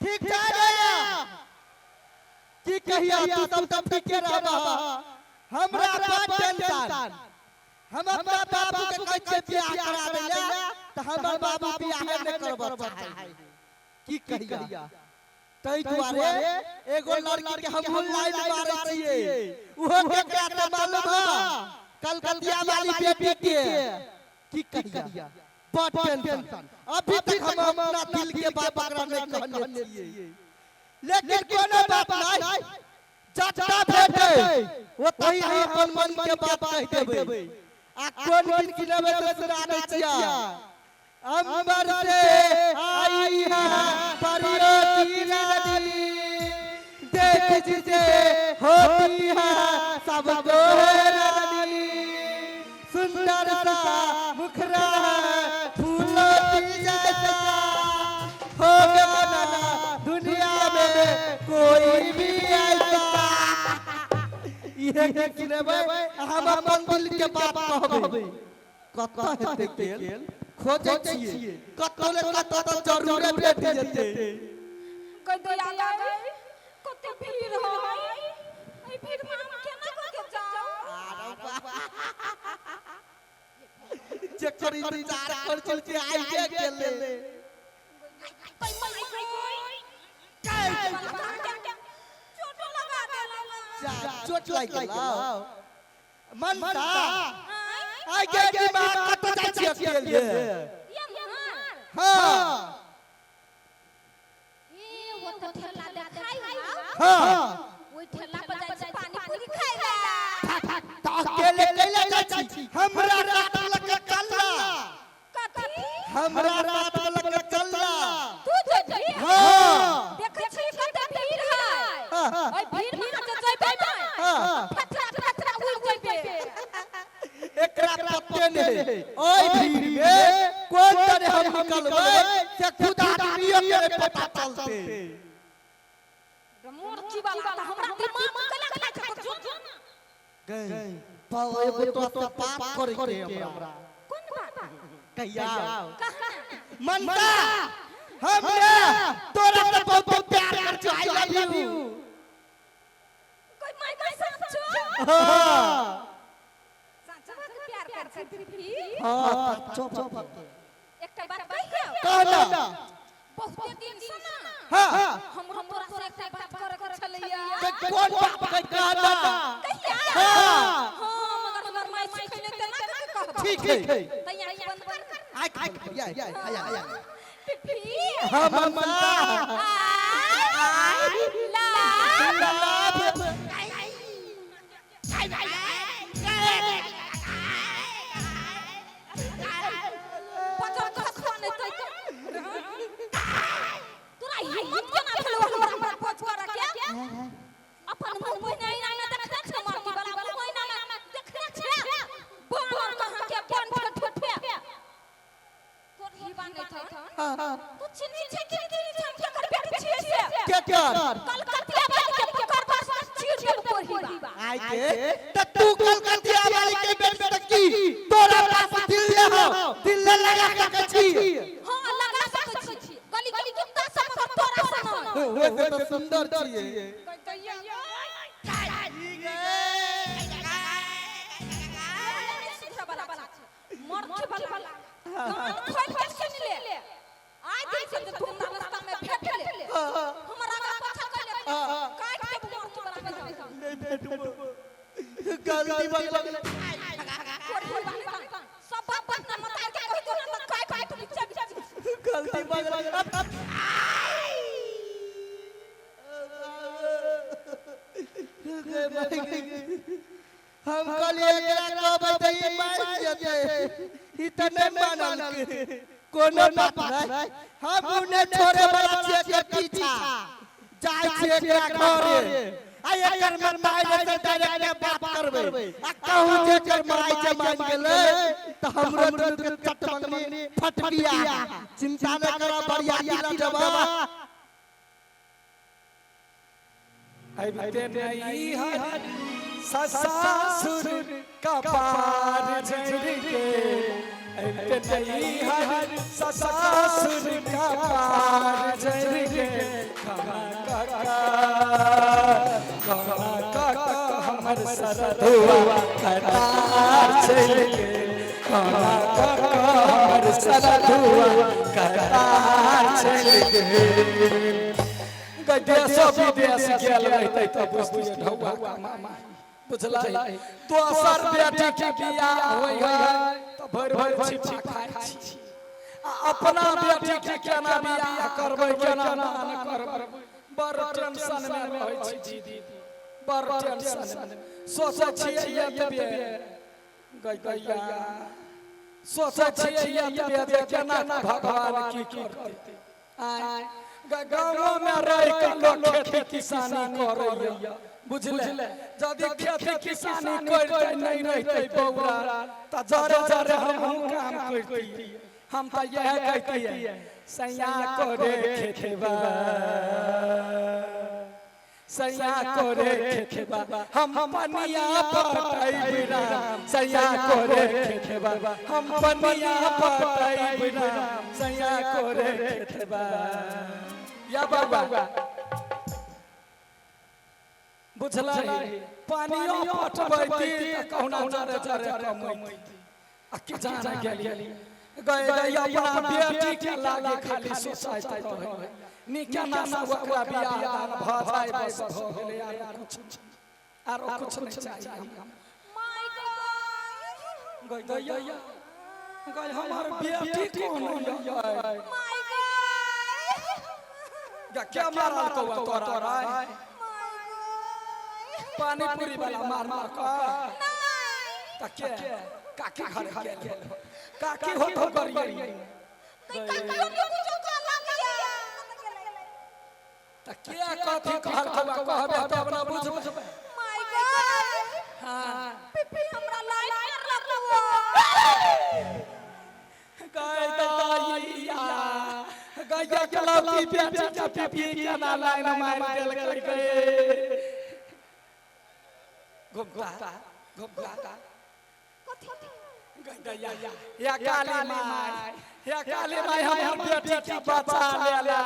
ठीक छै गया की कहिया तू सब तऽ ठीके रहबह हमरा बड़ टेंशन हम अपना बाबू के कहै छियै बियाह करा दै लए तऽ हमर बाबू बियाहे नहि करबऽ चाहै की कहिया ताहि दुआरे एगो लड़की के हमहूँ लाइन मारै छियै ओहो केकरा तऽ मालूम है कलकतिया वाली बेटी के की कहिया बड़ टेंशन अभी तक हम अपना दिल के बात ओकरा नहि कहने छियै लेकिन कोनो बात नहीं जत्ता भेटै ओतहि हम अपन मन के बात कहि देबै आ कोन गीत सुनेबै तऽ सुना दै छियै अंबर से आई है परियों की रानी देख जिसे होती है सबको हैरानी सुंदर सा मुखरा है फूलों की जैसा होगा ना दुनिया में कोई भी ऐसा इहे गीत सुनेबै आ हम अपन दिल के बात कहबै कतऽ हेतै गेल खोजै छियै कतौ ने कतौ तऽ जरूरे भेट जेतै गदिया गई कते भीड़ है एहि भीड़ में हम केना कऽ के जाउ जेकर इंतजार कर चल के आइए गेलै कई मई गई चोटो लगा देलक जा चोट लागि गेलौ मनसा आइ गे दिमाग कतऽ जाइ छियै अकेले ये मार हाँ ए वो तो ठेला देखाई हौ हाँ ओइ ठेला पर जाइ छी पानी पूरी खाइ ला तऽ अकेले कैले जाइ छी हमरा रात लग के चलला कथी हमरा रात लग के चलला तू जेबही हाँ देखै छी कते भीड़ है हाँ। ओइ भीड़ में जे जइबै ने हाँ। फटरा फटरा उड़ जइबै एकरा पते नहीं है ओइ भीड़ में कोन तरह हम निकलबै से खुद आदमियों के नहीं पता चलते मूर्ति वाला तऽ हमरा दिमाग केना खाइ छै जो जो ना गई पाओ एगो तो से बात करे के हमरा कोन बात कहिया कहाँ मनसा हमरे तोरा से बहुत बहुत प्यार कर छो I love you कोई माय माय साचो हां साचो के प्यार कर छी फिफी हां चुप चुप एकटा बात कहियो कहना बहुते दिन से ना हां हमरो तोरा से एकटा बात करे के छलैया कोन बात कहना कहिया हाँ। हां मगर हमर माय सिखैले तेना के कहब ठीक है तैया बंद कर आय आय आय आय आय आय फिफी हम मनसा I love love पचर खसवा नहि तै तोरा हिम्मत केना भेलौ हमरा पर पच करऽ के अपन मुंह पहिने आईना में देखने छै मरकी वाला मुंह आईना में देखने छै बानर कहाँ के बन ठोठे तोर हिबा नहि थन तू चिन्है छै कि नहि चिन्है छै हम केकर बेटी छियै से केकर कलकतिया वाली के पकड़ बस चीर देब तोर हिबा आय के त तू कलकतिया वाली के बेटी त की तोरा पास दिल ले हो दिल ले लगा सकै छी हां लगा सकै छी गली गली कुत्ता सब पर तोरा सन वैसे तो सुंदर छियै मरखे वाला कान खोल के सुन ले आइ दिन से तू हमरा रास्ता में भेट ले हमरा आगा पाछा कर ले काट के मरखे वाला नहीं भेटबो गलती भऽ गेलै सब बात बात न मत के कहि दो ना काट काट के चल गलती भऽ गेलै अब हम कहलियै एकरा कहबै तऽ ई मानि जेतै ई तऽ नहि मानलकै कोनो बात नहि हम नहि छोड़े वाला छियै एकर पीछा जाइ छियै एकरा घरे आ एकर माय से डायरेक्ट बात करबै आ कहूँ जे एकर माय जे मानि गेलै तऽ हमरो दुनू के चटमंगनी फट बिया चिंता नहि करऽ बरियाती लऽ जेबऽ अबिते नैहर ससुर कपार झड़ के अबिते नैहर ससुर कपार झड़ के कना काका, कना काका हमर सरधुआ कतार चलि गेल, कना काका हमर सरधुआ कतार चलि गेल। देशो विदेश गेल रहतै तऽ बुझतियै ढौआ कमाई, बुझलै? दोसर बेटी के बियाह होइ है तऽ भरि भरि छिपा खाइ छी, आ अपना बेटी के केना बियाह करबै, केना दान करबै, बड़ टेंशन में रहै छी दीदी, बड़ टेंशन में। सोचै छियै एतबे गैया, सोचै छियै एतबे जे केना भगवान की करतै। आँय, गाँवो में रहि कऽ लोक खेती किसानी करैया, बुझले? यदि खेती किसानी करितै, नहि रहितै बौरा, तऽ जरे जरे हमहूँ काम करितियै। हम तऽ इएह कहितियै, सैया करे खेतबा, सैया करे खेतबा, हम पनिया पटैब राम, सैया करे खेतबा, हम पनिया पटैब राम, सैया करे खेतबा। या बाबा, बुझलै? पानियो पटबैती तऽ कहुना जरे जरे कमैती। आ की जाने गेली गए गए, अपना बेटी के लागे खाली सोचैत रहै, नीके ना से ओकरा बियाह दान भऽ जाय, बस भऽ गेलै, आरो कुछ आरो कुछ नहीं चाहिए हमरा। My God. गई गैया गई, हमर बेटी कोन यै? My God. गे, के मारल कौआ तोरा? My God. पानी पूरी वाला मार मार कऽ? नहीं। तऽ के काकी घर गेल? काकी हो तो करियै। काकी कुछो कहला नहीं। तऽ के कथी कहल कौआ, कहबे तब ने बुझबै। My God. हाँ। पिपी हमरा लाइन मारलक वो। गय दैया, गैया के लौकी बेटी के पिपी केना लाइन मारि देलकै? गे घुमता घुमता। कथी? गैया या काली माय, या काली माय, हमर बेटी के बचा लेला।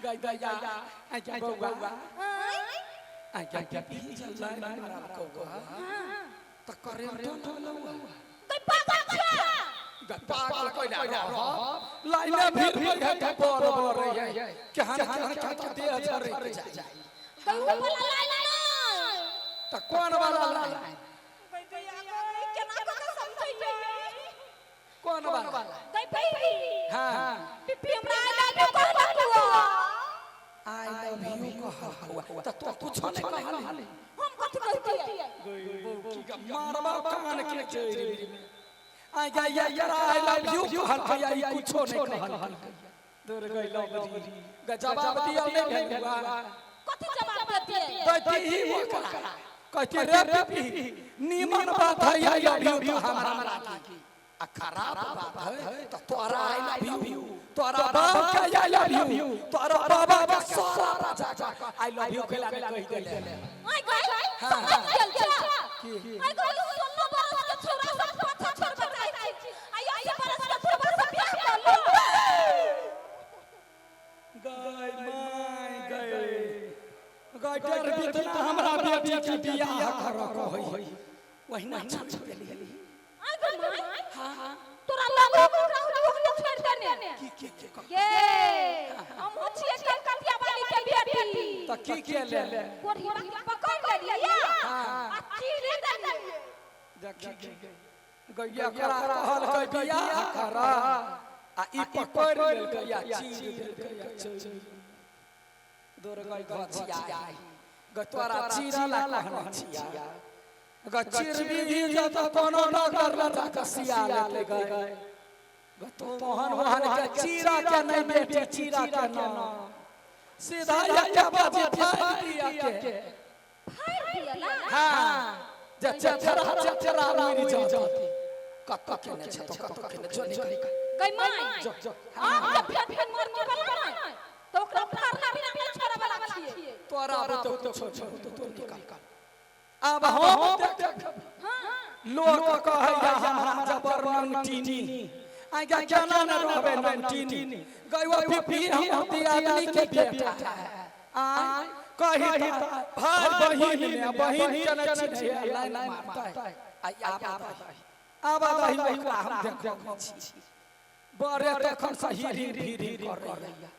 गै दैया, आइ बौआ, आइ पिपी लाइन मारल कौआ तऽ करेंटो लगलौ? गई पागल छे। पागल कोइला रह, लाइने भीड़ भीड़ है, बर बर है, केहन केहन के देह झरक जाय। गई वो वाला लाइन नहीं। तऽ कोन वाला लाइन? गई दैया, गई केना कऽ समझैयै? कोन वाला? गई पिपी। हाँ। पिपी हमरा I love you कहलक वो। I love you कहल? तऽ तो कुछो नहि कहली? हम कथी कहतियै? मारबा कान के जड़ि में। आ गया यार, I love you कहल, ई कुछो नहि कहल। दूर गई लवरी ग, जवाब दियल नहि भेल? कथी जवाब देतियै? कहती ही ओकरा, कहती रे पिपी, नीमन बात है I love you तो हमरा लागी, आ खराब बात है तो तोरा I love you, तोरा बाप के I love you, तोरा बाबा के सारा राजा का I love you केला नहि कहि देले। आइ गई समझ गेल छे। आइ गई, 16 बरस के छोरा सब पाछा छोड़बे चाहै छी, आ 80 बरस के छोरा सब बियाह कर लो। गय my गय, गय डर बितना हमरा बेटी के बियाह कर कहै, वहिना छोड़ देली। आइ गई my, तोरा लगो ओकरा ओकरा छोड़ देने? की की की? गे, हम छियै कलकतिया वाली के बेटी। तऽ की के ले? कोढ़िया के पकड़ लेलियै आ चीरे देलियै। देखी गैया, करा कहलकै बियाह कर, आ ई पकड़ लेलकै आ चीर देलकै आ चलि दूर। गई घचिया गई, तोरा चीरला कहने छिया ग, चिरबी जत कोनो नगर ल जाके सिया लेते गए ग। तो तोहन ओहन के चीरा के नहीं बेटी, चीरा के न, सीधा एक बाजी फाड़ दिया के। फाड़ दियला? हाँ, जे चेचरा चेचरा उड़ि जाती। कत केने छै तो, कत केने? जो निकल। गई माय, जो जो। आब जे फेर फेर मर के बला ने तो ओकरा फाड़ना बिना नहि छोड़े वाला छियै। तोरा तो कुछो छो तो तो निकल। अब हम देख, लोक कहैया हमरा जबर नंगटीनी। आज्ञा, केना न रहबै नंगटीनी? गई वो पिपी हम दियादनी के बेटा है। आय कही त भाई बहिन में बहिन के न चिन्है लाइन मारतै। आ आब आब दही ओकरा हम देखै छी बड़े तखन से हिरी हिरी करैया।